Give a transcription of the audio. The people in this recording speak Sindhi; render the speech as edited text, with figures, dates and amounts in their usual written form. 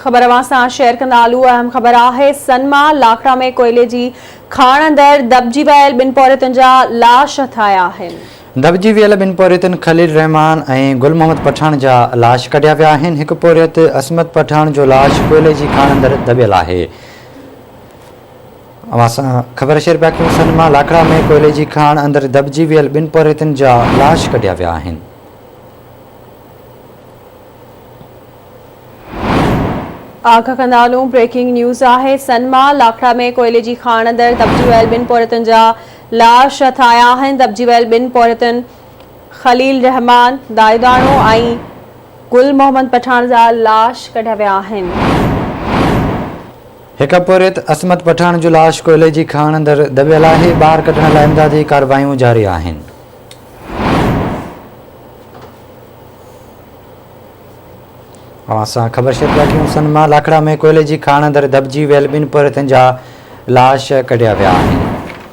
خبر اوهان سان شيئر ڪندا هلون اهم خبر آهي سن مان لاکڙا ۾ ڪوئلي جي کاڻ اندر دٻجي ويل ٻن پورهيتن جا لاش هٿ آيا آهن. دٻجي ويل ٻن پورهيتن خليل الرحمان ۽ گل محمد پٺاڻ جا لاش ڪڍيا ويا آهن هڪ پورهيت عصمت پٺاڻ جو لاش ڪوئلي جي کاڻ اندر دٻيل آهي. اوهان سان خبر شيئر پيا ڪيون سن مان لاکڙا ۾ ڪوئلي جي کاڻ اندر دٻجي ويل ٻن پورهيتن جا لاش ڪڍيا ويا آهن. آگاهه ڪندا هلون بريڪنگ نيوز آهي سن مان لاکڙا ۾ ڪوئلي جي کاڻ اندر دٻجي ويل ٻن پورهيتن جا لاش هٿ آيا آهن دٻجي ويل ٻن پورهيتن خليل الرحمان دائوداڻو ۽ گل محمد پٺاڻ جا لاش ڪڍيا ويا آهن. هڪ پورهيت عصمت پٺاڻ جو لاش ڪوئلي جي کاڻ اندر دٻيل آهي ٻاهر ڪڍڻ لاء امدادي ڪارروايون جاري آهن. اوهان سان خبر شيئر پيا ڪيون سن مان لاکڙا ۾ ڪوئلي جي کاڻ اندر دٻجي ويل ٻن پورهيتن جا لاش ڪڍيا ويا آهن.